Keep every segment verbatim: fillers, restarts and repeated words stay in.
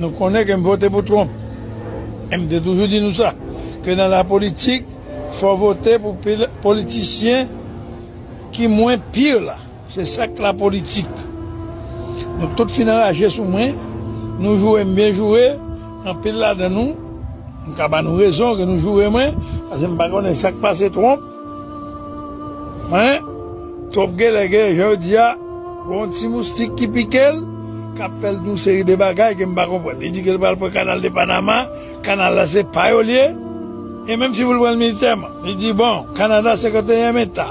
Nou konnen ke m vote pou Trump. E m te toujou di nou sa, ke nan lapolitik, fò w vote pou pil-, politisyen ki mwen pir la. Se sa k lapolitik. Nou tout fin anraje sou mwen, nou joure m byen joure, anpil ladan nou, m ka ba nou rezon ke nou joure mwen, paske m pa konnen sa k pase Trump. Mwen, Trump genlè gen, jan yo di a, gon ti moustik ki pike l, k ap fè l yon seri de bagay ke m pa konprann. Li di ke l pral pran kanal de Panama, kanal la se pa yo l ye. E menm si pou l pran l militèman, li di, bon, Kanada senkanteyen eta.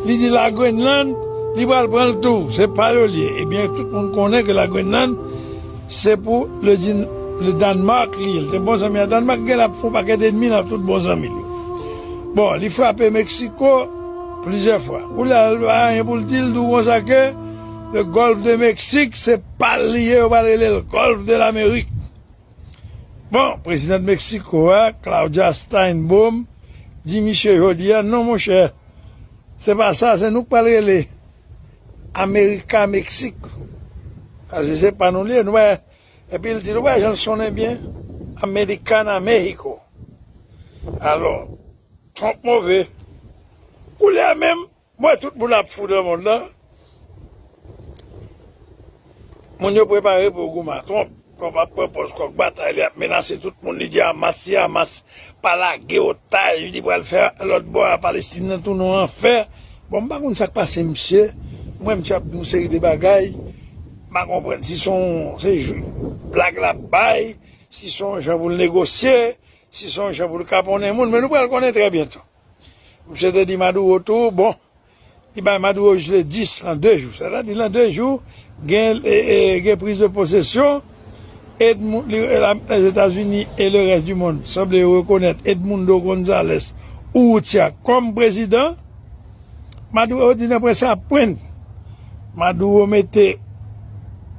Li di Lagrenlann, li pral pran l tou, se pa yo l ye. Ebyen, tout moun konnen ke Lagrenlann, se pou le, le Danemark li ye. L te bon zanmi a Danemark, gen l ap fè yon pakèt ènmi nan tout bon zanmi l yo. Bon, li frape Meksiko plizyè fwa. Koulye a, l pa anyen pou l di, l di w konsa ke le Golfe de Mexique, se pa l li ye, yo pral rele l Golfe de Lamerik. Bon, prezidan Meksiko a, Claudia Sheinbaum, di misye jodi a, non, monchè, se pa sa, se nou k pral rele Amerika Meksik. Paske se pa nou li ye, nou pa, epi l di, nou pa jan l sonnen byen, Americana Mexico. Alò, Trump move. Koulye a menm, mwen, tout moun ap fou nan mond lan. Moun yo prepare pou yo goumen ak Trump. Trump ap pran pòz kòk batay, li ap menase tout moun, li di Hamas, si Hamas pa lage otaj, li pral fè lòt bò a Palestin nan tounen yon anfè. Bon, m pa konn sa k pase misye. Mwen, misye ap di yon seri de bagay. M pa konprann si se yon, se jou, blag l ap bay, si se yon jan pou l negosye, si se yon jan pou l kaponnen moun, men nou pral konnen trè byento. Misye te di Maduro tou, bon, li bay Maduro jis le dis, lan de jou. Sètadi, lan de jou, gen, e, e, gen priz de posesyon. Edmund, li, la, Lèzetazini e le rès di mond sanble yo rekonèt Edmundo González Urrutia kòm prezidan. Maduro di nan près a pwen. Maduro mete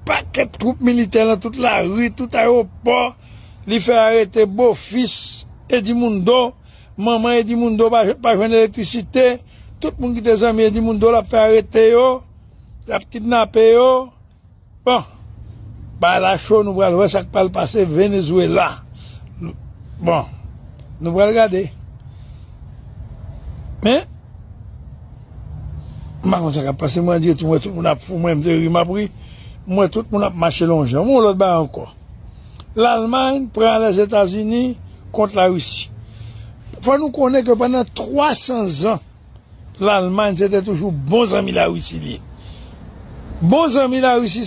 pakèt twoup militè lan tout lari, tout ayewopò. Li fè arete bofis Edmundo, manman Edmundo pa, pa jwenn elektrisite. Tout moun ki te zanmi Edmundo, l ap fè arete yo, l ap kidnape yo. Bon, bagay la cho, nou pral wè sa k pral pase Venezuela. Bon, nou pral gade. Men, m pa konn sa k ap pase, mwen, Andye tou, mwen, tout moun ap fou, mwen, m te ri, m ap ri. Mwen, tout moun ap mache lonjan. Yon lòt bagay ankò. Lalmany pran Lèzetazini kont Larisi. Fò nou konnen ke pandan twa san zan, Lalmany se te toujou bon zanmi Larisi li ye. Bon zanmi Larisi